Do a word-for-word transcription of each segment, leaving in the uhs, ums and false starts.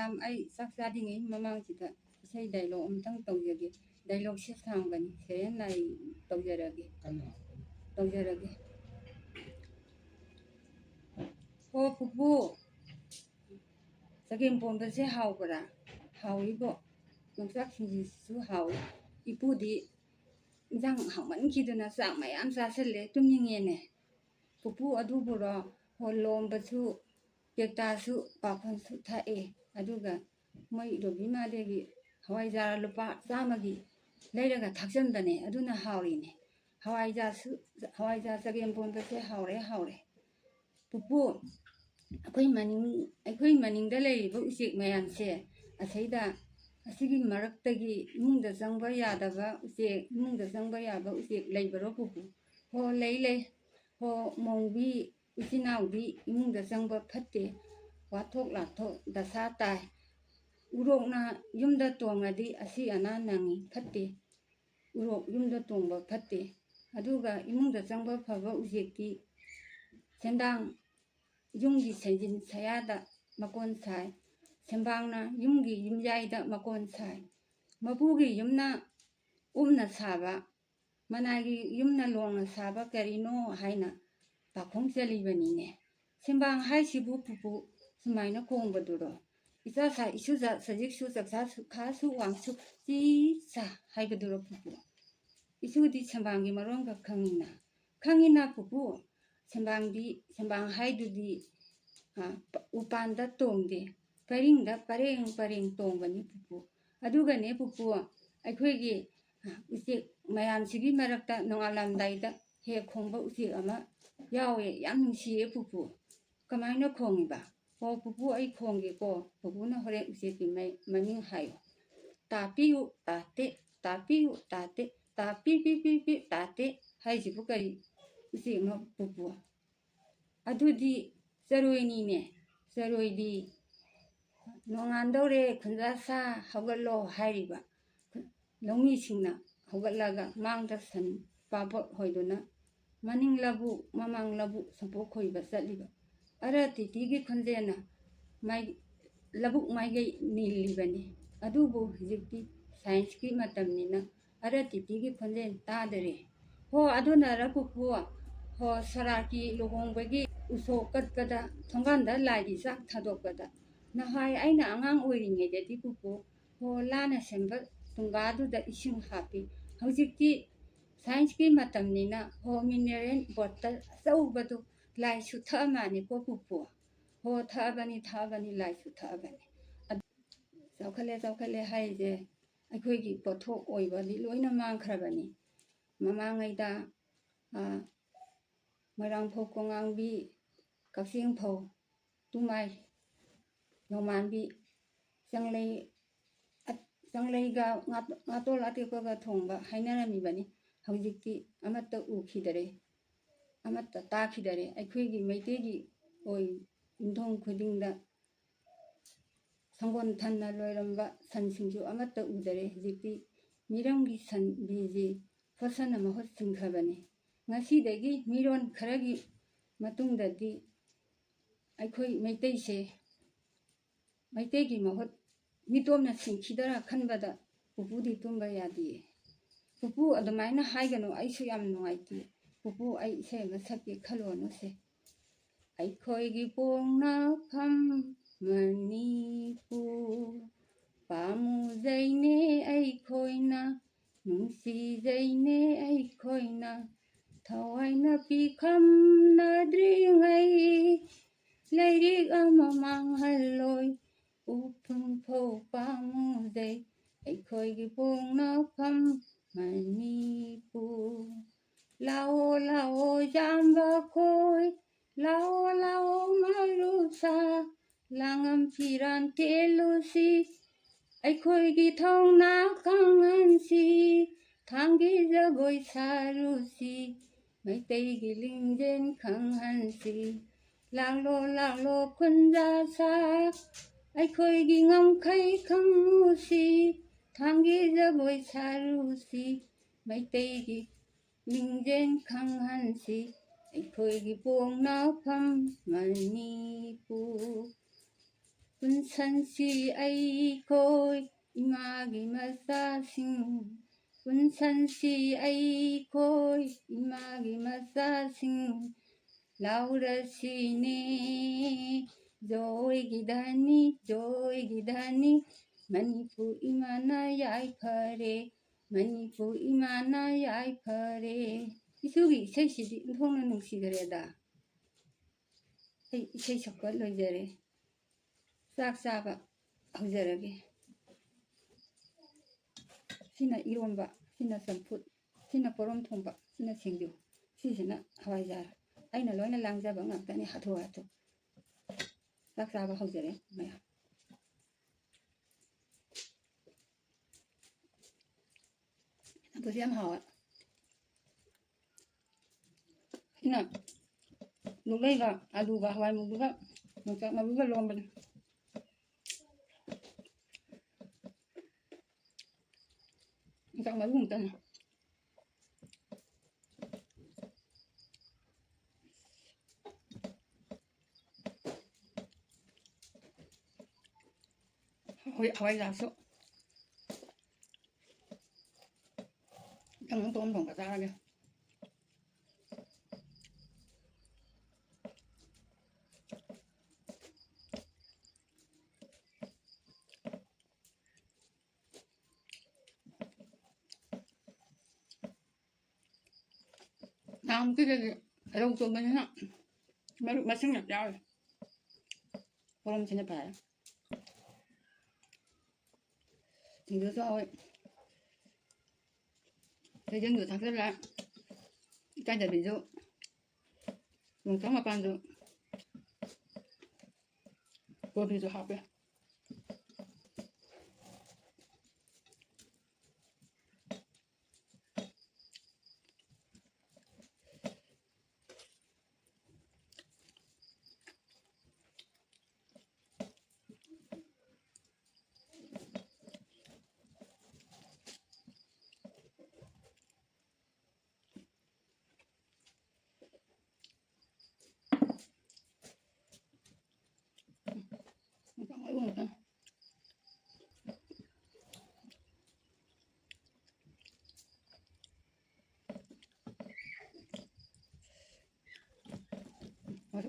ꯃꯌꯥꯝ, ꯑꯩ ꯆꯥꯛ ꯆꯥꯗ꯭ꯔꯤꯉꯩ ꯃꯃꯥꯡꯁꯤꯗ ꯏꯁꯩ ꯗꯥꯏꯂꯣꯛ ꯑꯃꯇꯪ ꯇꯧꯖꯒꯦ꯫ ꯗꯥꯏꯂꯣꯛꯁꯦ ꯁꯥꯡꯕꯅꯤ, ꯁꯦꯔꯦꯟ ꯅꯥꯏ ꯇꯧꯖꯔꯒꯦ꯫ ꯀꯟꯅ ꯉꯥꯡꯉꯨ꯫ ꯇꯧꯖꯔꯒꯦ꯫ ꯍꯣ ꯄꯨꯄꯨ, ꯆꯒꯦꯝ ꯄꯣꯝꯕꯁꯦ ꯍꯥꯎꯕ꯭ꯔꯥ? ꯍꯥꯎꯏꯕꯣ꯫ ꯌꯣꯡꯆꯥꯛ ꯁꯤꯡꯖꯨꯁꯤꯁꯨ ꯍꯥꯎꯏ꯫ ꯏꯄꯨꯗꯤ ꯏꯟꯖꯥꯡ ꯍꯥꯎꯃꯟꯈꯤꯗꯅ ꯆꯥꯛ ꯃꯌꯥꯝ ꯆꯥꯁꯤꯜꯂꯦ, ꯇꯨꯝꯅꯤꯡꯉꯦꯅꯦ꯫ ꯄꯨꯄꯨ ꯑꯗꯨꯕꯨꯔꯣ? ꯍꯣ, ꯂꯣꯝꯕꯁꯨ, ꯇꯦꯛꯇꯥꯁꯨ, ꯄꯥꯐꯣꯟꯁꯨ ꯊꯛꯑꯦ꯫ ꯑꯗꯨꯒ ꯃꯣꯏ ꯔꯣꯕꯤꯃꯥꯗꯒꯤ ꯍꯋꯥꯏꯖꯥꯔ ꯂꯨꯄꯥ ꯆꯥꯝꯃꯒꯤ ꯂꯩꯔꯒ ꯊꯥꯛꯆꯟꯕꯅꯦ, ꯑꯗꯨꯅ ꯍꯥꯎꯔꯤꯅꯦ꯫ ꯍꯋꯥꯏꯖꯥꯔꯁꯨ, ꯍꯋꯥꯏꯖꯥꯔ ꯆꯒꯦꯝ ꯄꯣꯝꯕꯁꯦ ꯍꯥꯎꯔꯦ, ꯍꯥꯎꯔꯦ꯫ ꯄꯨꯄꯨ, ꯑꯩꯈꯣꯏ ꯃꯅꯤꯡ, ꯑꯩꯈꯣꯏ ꯃꯅꯤꯡꯗ ꯂꯩꯔꯤꯕ ꯎꯆꯦꯛ ꯃꯌꯥꯝꯁꯦ, ꯑꯁꯩꯗ, ꯑꯁꯤꯒꯤ ꯃꯔꯛꯇꯒꯤ ꯏꯃꯨꯡꯗ ꯆꯪꯕ ꯌꯥꯗꯕ ꯎꯆꯦꯛ, ꯏꯃꯨꯡꯗ ꯆꯪꯕ ꯌꯥꯕ ꯎꯆꯦꯛ ꯂꯩꯕꯔꯣ ꯄꯨꯄꯨ? ꯍꯣ, ꯂꯩ, ꯂꯩ꯫ ꯍꯣ, ꯃꯧꯕꯤ, ꯏꯆꯤꯟ ꯏꯅꯥꯎꯗꯤ ꯏꯃꯨꯡꯗ ꯆꯪꯕ ꯐꯠꯇꯦ꯫ ꯋꯥꯊꯣꯛ ꯂꯥꯊꯣꯛ ꯗꯁꯥ ꯇꯥꯏ꯫ ꯎꯔꯣꯛꯅ ꯌꯨꯝꯗ ꯇꯣꯡꯉꯗꯤ ꯑꯁꯤ ꯑꯅꯥ ꯅꯪꯉꯤ, ꯐꯠꯇꯦ꯫ ꯎꯔꯣꯛ ꯌꯨꯝꯗ ꯇꯣꯡꯕ ꯐꯠꯇꯦ꯫ ꯑꯗꯨꯒ ꯏꯃꯨꯡꯗ ꯆꯪꯕ ꯐꯕ ꯎꯆꯦꯛꯇꯤ ꯁꯦꯟꯗꯥꯡ ꯌꯨꯝꯒꯤ ꯁꯦꯟꯖꯤꯟ ꯁꯌꯥꯗ ꯃꯀꯣꯟ ꯁꯥꯏ꯫ ꯁꯦꯟꯕꯥꯡꯅ ꯌꯨꯝꯒꯤ ꯌꯨꯝꯌꯥꯏꯗ ꯃꯀꯣꯟ ꯁꯥꯏ꯫ ꯃꯄꯨꯒꯤ ꯌꯨꯝꯅ ꯎꯞꯅ ꯁꯥꯕ, ꯃꯅꯥꯏꯒꯤ ꯌꯨꯝꯅ ꯂꯣꯡꯅ ꯁꯥꯕ ꯀꯔꯤꯅꯣ ꯍꯥꯏꯅ ꯄꯥꯈꯣꯡ ꯆꯜꯂꯤꯕꯅꯤꯅꯦ꯫ ꯁꯦꯟꯕꯥꯡ ꯍꯥꯏꯁꯤꯕꯨ ꯄꯨꯄꯨ ꯁꯨꯃꯥꯏꯅ ꯈꯣꯡꯕꯗꯨꯔꯣ? ꯏꯆꯥ ꯁꯥ ꯏꯁꯨ ꯁꯥ ꯁꯖꯤꯛꯁꯨ ꯆꯥꯛꯆꯥ ꯁꯨ ꯈꯥꯁꯨ ꯋꯥꯡꯁꯨ ꯆꯤ ꯆꯥ ꯍꯥꯏꯕꯗꯨꯔꯣ ꯄꯨꯄꯨ? ꯏꯁꯨꯗꯤ ꯁꯦꯟꯕꯥꯡꯒꯤ ꯃꯔꯣꯟꯒ ꯈꯪꯉꯤꯅ? ꯈꯪꯉꯤꯅ ꯄꯨꯄꯨ꯫ ꯁꯦꯟꯕꯥꯡꯗꯤ, ꯁꯦꯟꯕꯥꯡ ꯍꯥꯏꯗꯨꯗꯤ, ꯑ, ꯎꯄꯥꯟꯗ ꯇꯣꯡꯗꯦ, ꯄꯔꯤꯡꯗ ꯄꯔꯦꯡ ꯄꯔꯦꯡ ꯇꯣꯡꯕꯅꯤ ꯄꯨꯄꯨ꯫ ꯑꯗꯨꯒꯅꯦ ꯄꯨꯄꯨ, ꯑꯩꯈꯣꯏꯒꯤ, ꯑ, ꯎꯆꯦꯛ ꯃꯌꯥꯝꯁꯤꯒꯤ ꯃꯔꯛꯇ ꯅꯣꯡꯉꯥꯜꯂꯝꯗꯥꯏꯗ ꯍꯦꯛ ꯈꯣꯡꯕ ꯎꯆꯦꯛ ꯑꯃ ꯌꯥꯎꯋꯦ, ꯌꯥꯝ ꯅꯨꯡꯁꯤꯌꯦ ꯄꯨꯄꯨ꯫ ꯀꯃꯥꯏꯅ ꯈꯣꯡꯉꯤꯕ? ꯑꯣ ꯄꯨꯄꯨ, ꯑꯩ ꯈꯣꯡꯒꯦꯀꯣ, ꯄꯨꯄꯨꯅ ꯍꯣꯔꯦꯟ ꯎꯆꯦꯛꯀꯤ ꯃꯩ-, ꯃꯃꯤꯡ ꯍꯥꯏꯌꯨ꯫ ꯇꯥꯄꯤꯌꯨ ꯇꯥꯇꯦ, ꯇꯥꯄꯤꯌꯨ ꯇꯥꯇꯦ, ꯇꯥꯄꯤ ꯄꯤ ꯄꯤ ꯄꯤ ꯇꯥꯇꯦ ꯍꯥꯏꯁꯤꯕꯨ ꯀꯔꯤ ꯎꯆꯦꯛꯅꯣ ꯄꯨꯄꯨ? ꯑꯗꯨꯗꯤ ꯆꯔꯣꯏꯅꯤꯅꯦ꯫ ꯆꯔꯣꯏꯗꯤ "ꯅꯣꯡꯉꯥꯟꯗꯧꯔꯦ ꯈꯨꯟꯖꯥ ꯁꯥ, ꯍꯧꯒꯠꯂꯣ" ꯍꯥꯏꯔꯤꯕ꯫ ꯂꯧꯃꯤꯁꯤꯡꯅ ꯍꯧꯒꯠꯂꯒ ꯃꯥꯡꯗ ꯁꯟ ꯄꯥꯕꯣꯠ ꯍꯣꯏꯗꯨꯅ ꯃꯅꯤꯡ ꯂꯧꯕꯨꯛ ꯃꯃꯥꯡ ꯂꯧꯕꯨꯛ ꯁꯝꯄꯣꯛ ꯈꯣꯏꯕ ꯆꯠꯂꯤꯕ꯫ ꯑꯔ ꯇꯤꯇꯤꯒꯤ ꯈꯣꯟꯖꯦꯜꯅ ꯃꯥꯏ-, ꯂꯧꯕꯨꯛ ꯃꯥꯏꯀꯩ ꯅꯤꯜꯂꯤꯕꯅꯤ꯫ ꯑꯗꯨꯕꯨ ꯍꯧꯖꯤꯛꯇꯤ ꯁꯥꯏꯟꯁꯀꯤ ꯃꯇꯝꯅꯤꯅ ꯑꯔ ꯇꯤ ꯇꯤꯒꯤ ꯈꯣꯟꯖꯦꯜ ꯇꯥꯗꯔꯦ꯫ ꯍꯣ, ꯑꯗꯨꯅꯔ ꯄꯨꯄꯨ? ꯍꯣ, ꯁꯣꯔꯥꯠꯀꯤ ꯂꯨꯍꯣꯡꯕꯒꯤ ꯎꯁꯣꯞ ꯀꯠꯄꯗ ꯊꯣꯡꯒꯥꯟꯗ ꯂꯥꯏꯒꯤ ꯆꯥꯛ ꯊꯥꯗꯣꯛꯄꯗ ꯅꯍꯥꯏ ꯑꯩꯅ ꯑꯉꯥꯡ ꯑꯣꯏꯔꯤꯉꯩꯗꯗꯤ ꯄꯨꯄꯨ, ꯍꯣ, ꯂꯥꯅ ꯁꯦꯝꯕ ꯇꯨꯡꯒꯥꯗꯨꯗ ꯏꯁꯤꯡ ꯍꯥꯞꯄꯤ꯫ ꯍꯧꯖꯤꯛꯇꯤ ꯁꯥꯏꯟꯁꯀꯤ ꯃꯇꯝꯅꯤꯅ ꯍꯣ, ꯃꯤꯅꯔꯦꯜ ꯕꯣꯇꯜ ꯑꯆꯧꯕꯗꯨ ꯂꯥꯏꯁꯨ ꯊꯛꯑ ꯃꯥꯜꯂꯤꯀꯣ ꯄꯨꯄꯨ꯫ ꯍꯣ, ꯊꯛꯑꯕꯅꯤ, ꯊꯛꯑꯕꯅꯤ, ꯂꯥꯏꯁꯨ ꯊꯛꯑꯕꯅꯤ꯫ ꯑꯗꯨ ꯆꯥꯎꯈꯠꯂꯦ, ꯆꯥꯎꯈꯠꯂꯦ ꯍꯥꯏꯔꯤꯁꯦ ꯑꯩꯈꯣꯏꯒꯤ ꯄꯣꯠꯊꯣꯛ ꯑꯣꯏꯕꯗꯤ ꯂꯣꯏꯅ ꯃꯥꯡꯈ꯭ꯔꯕꯅꯤ꯫ ꯃꯃꯥꯡꯉꯩꯗ, ꯑ, ꯃꯣꯏꯔꯥꯡꯐꯧ, ꯀꯣꯉꯥꯡꯕꯤ, ꯀꯛꯆꯤꯡꯐꯧ, ꯇꯨꯃꯥꯏ, ꯅꯣꯡꯃꯥꯟꯕꯤ, ꯆꯪꯂꯩ, ꯑ-, ꯆꯪꯂꯩꯒ ꯉꯥ-, ꯉꯥꯇꯣꯜ ꯑꯇꯦꯛꯄꯒ ꯊꯣꯡꯕ ꯍꯥꯏꯅꯔꯝꯃꯤꯕꯅꯤ꯫ ꯍꯧꯖꯤꯛꯇꯤ ꯑꯃꯠꯇ ꯎꯈꯤꯗꯔꯦ, ꯑꯃꯠꯇ ꯇꯥꯈꯤꯗꯔꯦ꯫ ꯑꯩꯈꯣꯏꯒꯤ ꯃꯩꯇꯩꯒꯤ ꯑꯣꯏ ꯌꯨꯝꯊꯣꯡ ꯈꯨꯗꯤꯡꯗ ꯁꯪꯒꯣꯟ ꯊꯟꯅ ꯂꯣꯏꯔꯝꯕ ꯁꯟꯁꯤꯡꯁꯨ ꯑꯃꯠꯇ ꯎꯗꯔꯦ꯫ ꯍꯧꯖꯤꯛꯇꯤ ꯃꯤꯔꯝꯒꯤ ꯁꯟ ꯕꯤꯖꯤ ꯐꯣꯔꯁꯟꯅ ꯃꯍꯨꯠ ꯁꯤꯟꯈ꯭ꯔꯕꯅꯤ꯫ ꯉꯁꯤꯗꯒꯤ ꯃꯤꯔꯣꯟ ꯈꯔꯒꯤ ꯃꯇꯨꯡꯗꯗꯤ ꯑꯩꯈꯣꯏ ꯃꯩꯇꯩꯁꯦ, ꯃꯩꯇꯩꯒꯤ ꯃꯍꯨꯠ ꯃꯤꯇꯣꯞꯅ ꯁꯤꯟꯈꯤꯗꯔꯥ ꯈꯟꯕꯗ ꯄꯨꯄꯨꯗꯤ ꯇꯨꯝꯕ ꯌꯥꯗꯤꯌꯦ꯫ ꯄꯨꯄꯨ, ꯑꯗꯨꯃꯥꯏꯅ ꯍꯥꯏꯒꯅꯨ, ꯑꯩꯁꯨ ꯌꯥꯝ ꯅꯨꯡꯉꯥꯏꯇꯦ꯫ ꯄꯨꯄꯨ, ꯑꯩ ꯏꯁꯩ ꯑꯃ ꯁꯛꯀꯦ, ꯈꯜꯂꯣꯅꯨꯁꯦ꯫ ꯑꯩꯈꯣꯏꯒꯤ ꯄꯣꯛꯅꯐꯝ ꯃꯅꯤꯄꯨꯔ, ꯄꯥꯝꯃꯨꯖꯩꯅꯦ ꯑꯩꯈꯣꯏꯅ, ꯅꯨꯡꯁꯤꯖꯩꯅꯦ ꯑꯩꯈꯣꯏꯅ, ꯊꯋꯥꯏꯅ ꯄꯤꯈꯝꯅꯗ꯭ꯔꯤꯉꯩ, ꯂꯥꯏꯔꯤꯛ ꯑꯃ ꯃꯥꯡꯍꯜꯂꯣꯏ, ꯎꯐꯨꯟ ꯐꯧ ꯄꯥꯝꯃꯨꯖꯩ, ꯑꯩꯈꯣꯏꯒꯤ ꯄꯣꯛꯅꯐꯝ ꯃꯅꯤꯄꯨꯔ꯫ ꯂꯥꯛꯑꯣ, ꯂꯥꯛꯑꯣ, ꯌꯥꯝꯕ ꯈꯣꯏ, ꯂꯥꯛꯑꯣ, ꯂꯥꯛꯑꯣ, ꯃꯔꯨꯞꯁꯥ, ꯂꯥꯡꯉꯝ ꯐꯤꯔꯥꯟ ꯇꯦꯜꯂꯨꯁꯤ, ꯑꯩꯈꯣꯏꯒꯤ ꯊꯧꯅꯥ ꯈꯪꯍꯟꯁꯤ, ꯊꯥꯡꯒꯤ ꯖꯒꯣꯏ ꯁꯥꯔꯨꯁꯤ, ꯃꯩꯇꯩꯒꯤ ꯂꯤꯡꯖꯦꯜ ꯈꯪꯍꯟꯁꯤ꯫ ꯂꯥꯛꯂꯣ, ꯂꯥꯛꯂꯣ, ꯈꯨꯟꯖꯥ ꯁꯥ, ꯑꯩꯈꯣꯏꯒꯤ ꯉꯝꯈꯩ ꯈꯪꯉꯨꯁꯤ, ꯊꯥꯡꯒꯤ ꯖꯒꯣꯏ ꯁꯥꯔꯨꯁꯤ, ꯃꯩꯇꯩꯒꯤ ꯂꯤꯡꯖꯦꯜ ꯈꯪꯍꯟꯁꯤ, ꯑꯩꯈꯣꯏꯒꯤ ꯄꯣꯛꯅꯐꯝ ꯃꯅꯤꯄꯨꯔ꯫ ꯄꯨꯟꯁꯟꯁꯤ ꯑꯩꯈꯣꯏ ꯏꯃꯥꯒꯤ ꯃꯆꯥꯁꯤꯡ, ꯄꯨꯟꯁꯟꯁꯤ ꯑꯩꯈꯣꯏ ꯏꯃꯥꯒꯤ ꯃꯆꯥꯁꯤꯡ, ꯂꯥꯎꯔꯁꯤꯅꯦ ꯖꯣꯏꯒꯤ ꯙꯅꯤ, ꯖꯣꯏꯒꯤ ꯙꯅꯤ, ꯃꯅꯤꯄꯨꯔ ꯏꯃꯥꯅ ꯌꯥꯏꯐꯔꯦ, ꯃꯅꯤꯄꯨꯔ ꯏꯃꯥꯅ ꯌꯥꯏꯐꯔꯦ꯫ ꯏꯁꯨꯒꯤ ꯏꯁꯩꯁꯤꯗꯤ ꯑꯣꯟꯊꯣꯛꯅ ꯅꯨꯡꯁꯤꯈ꯭ꯔꯦꯗ꯫ ꯑꯩ ꯏꯁꯩ ꯁꯛꯄ ꯂꯣꯏꯖꯔꯦ꯫ ꯆꯥꯛ ꯆꯥꯕ ꯍꯧꯖꯔꯒꯦ꯫ ꯁꯤꯅ ꯏꯔꯣꯝꯕ, ꯁꯤꯅ ꯆꯝꯐꯨꯠ, ꯁꯤꯅ ꯄꯣꯔꯣꯝ ꯊꯣꯡꯕ, ꯁꯤꯅ ꯁꯤꯡꯖꯨ, ꯁꯤꯁꯤꯅ ꯍꯋꯥꯏꯖꯥꯔ꯫ ꯑꯩꯅ ꯂꯣꯏꯅ ꯂꯥꯡꯖꯕ ꯉꯥꯛꯇꯅꯤ, ꯍꯥꯊꯨ ꯍꯥꯊꯨ꯫ ꯆꯥꯛ ꯆꯥꯕ ꯍꯧꯖꯔꯦ ꯃꯌꯥꯝ꯫ ꯑꯗꯨꯁꯨ ꯌꯥꯝ ꯍꯥꯎꯋꯦ꯫ ꯁꯤꯅ ꯂꯣꯛꯂꯩꯒ ꯑꯂꯨꯒ ꯍꯋꯥꯏ ꯃꯨꯕꯤꯒ ꯌꯣꯡꯆꯥꯛ ꯃꯔꯨꯒ ꯂꯣꯟꯕꯅꯤ꯫ ꯌꯣꯡꯆꯥꯛ ꯃꯔꯨ ꯈꯛꯇꯅꯤ꯫ ꯍꯣꯏ, ꯍꯋꯥꯏꯖꯥꯔꯁꯨ ꯈꯤꯇꯪ ꯇꯣꯝ ꯊꯣꯡꯒ ꯆꯥꯔꯒꯦ꯫ ꯅꯍꯥꯟꯃꯨꯛꯀꯤꯗꯗꯤ ꯔꯧ ꯊꯣꯡꯕꯅꯤꯅ ꯃꯔꯨ ꯃꯁꯤꯡ ꯌꯥꯝ ꯌꯥꯎꯔꯦ꯫ ꯄꯣꯔꯣꯝꯁꯤꯅ ꯐꯔꯦ꯫ ꯁꯤꯡꯖꯨꯁꯨ ꯍꯥꯎꯋꯦ꯫ ꯊꯣꯏꯗꯤꯡꯁꯨ ꯊꯥꯛꯆꯜꯂꯦ꯫ ꯏꯀꯥꯏꯗꯕꯤꯁꯨ, ꯌꯣꯡꯆꯥꯛ ꯃꯄꯥꯟꯁꯨ, ꯀꯣꯕꯤꯁꯨ ꯍꯥꯞꯄꯦ꯫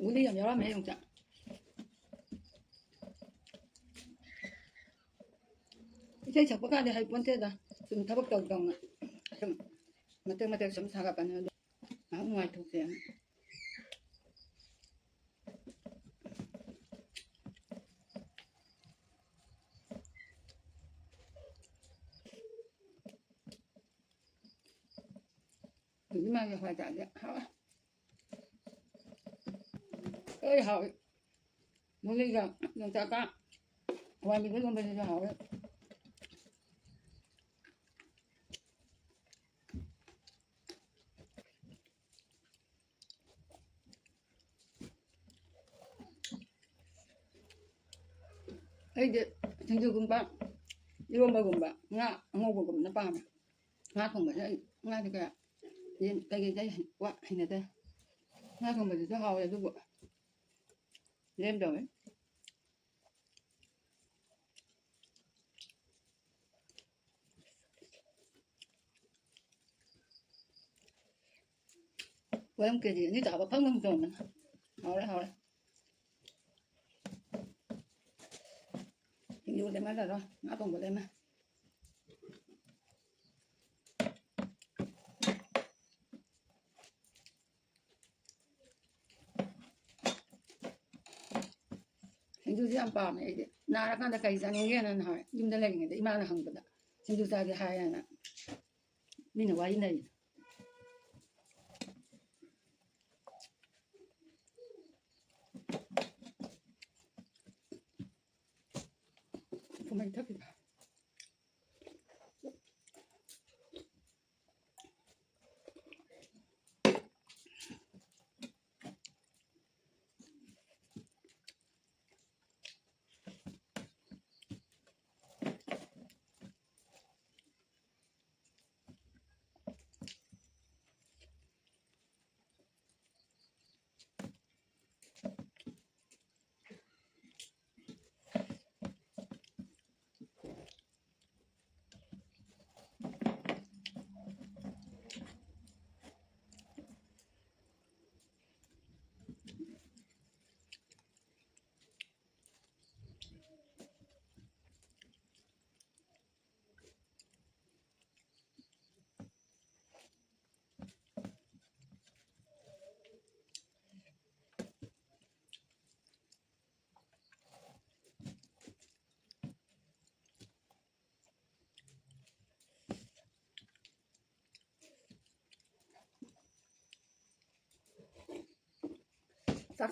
ꯒꯨꯂꯤ ꯌꯥꯝ ꯌꯥꯎꯔꯝꯃꯦ ꯌꯣꯡꯆꯥꯛ꯫ ꯏꯁꯩ ꯁꯛꯄ ꯀꯥꯟꯗꯤ ꯍꯩꯄꯣꯟꯇꯦꯗ꯫ ꯁꯨꯝ ꯊꯕꯛ ꯇꯧ ꯇꯧꯅ ꯁꯨꯝ ꯃꯇꯦꯛ ꯃꯇꯦꯛ ꯁꯨꯝ ꯁꯥꯒꯠꯄꯅꯦ꯫ ꯑꯗꯨ ꯉꯥꯏꯍꯥꯛ ꯅꯨꯡꯉꯥꯏꯊꯣꯛꯁꯦꯅ꯫ ꯍꯧꯖꯤꯛ ꯃꯥꯒꯤ ꯍꯋꯥꯏꯖꯥꯔꯁꯦ ꯍꯥꯎꯋꯦ꯫ ꯂꯣꯏ ꯍꯥꯎꯋꯤ꯫ ꯃꯨꯂꯤꯒ ꯌꯣꯡꯆꯥꯛꯀ ꯍꯋꯥꯏ ꯃꯨꯕꯤ ꯏꯔꯣꯟꯕꯁꯤꯁꯨ ꯍꯥꯎꯋꯦ꯫ ꯑꯩꯗꯤ ꯁꯤꯡꯖꯨꯒꯨꯝꯕ, ꯏꯔꯣꯝꯕꯒꯨꯝꯕ, ꯉꯥ ꯑꯉꯧꯕꯒꯨꯝꯕꯅ ꯄꯥꯝꯃꯦ꯫ ꯉꯥ ꯊꯣꯡꯕꯁꯦ ꯑꯩ, ꯉꯥꯗꯤ ꯀꯌꯥ, ꯌꯦꯟ ꯀꯩꯀꯩꯗꯤ ꯑꯩ ꯍꯩ-, ꯋꯥ-, ꯍꯩꯅꯗꯦ꯫ ꯉꯥ ꯊꯣꯡꯕꯁꯤꯁꯨ ꯍꯥꯎꯋꯦ, ꯑꯗꯨꯕꯨ ꯂꯦꯝꯗꯧꯋꯦ꯫ ꯄꯣꯌꯥꯝ ꯀꯦ ꯖꯤ ꯑꯅꯤ ꯇꯥꯕ ꯐꯪ ꯐꯪ ꯇꯧꯔꯝꯕꯅꯤ꯫ ꯍꯥꯎꯔꯦ, ꯍꯥꯎꯔꯦ꯫ ꯁꯤꯡꯖꯨ ꯂꯦꯝꯍꯜꯂꯔꯣꯏ, ꯉꯥ ꯊꯣꯡꯕ ꯂꯦꯝꯃꯦ꯫ ꯁꯤꯡꯖꯨꯁꯦ ꯌꯥꯝ ꯄꯥꯝꯃꯦ ꯑꯩꯗꯤ꯫ ꯅꯥꯔꯀꯥꯟꯗ ꯀꯔꯤ ꯆꯥꯅꯤꯡꯒꯦꯅ ꯅꯍꯥꯟ ꯌꯨꯝꯗ ꯂꯩꯔꯤꯉꯩꯗ ꯏꯃꯥꯅ ꯍꯪꯕꯗ ꯁꯤꯡꯖꯨ ꯆꯥꯒꯦ ꯍꯥꯏꯌꯦꯅ ꯃꯤꯅ ꯋꯥꯔꯤꯅꯔꯤ꯫ ꯀꯃꯥꯏꯅ ꯊꯛꯈꯤꯕ?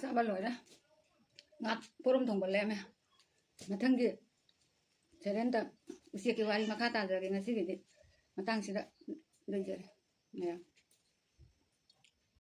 ꯆꯥꯛ ꯆꯥꯕ ꯂꯣꯏꯔꯦ꯫ ꯉꯥ ꯄꯣꯔꯣꯝ ꯊꯣꯡꯕ ꯂꯩꯔꯝꯃꯦ꯫ ꯃꯊꯪꯒꯤ ꯁꯦꯔꯦꯟꯗ ꯎꯆꯦꯛꯀꯤ ꯋꯥꯔꯤ ꯃꯈꯥ ꯇꯥꯖꯔꯒꯦ꯫ ꯉꯁꯤꯒꯤꯗꯤ ꯃꯇꯥꯡꯁꯤꯗ ꯂꯣꯏꯖꯔꯦ ꯃꯌꯥꯝ꯫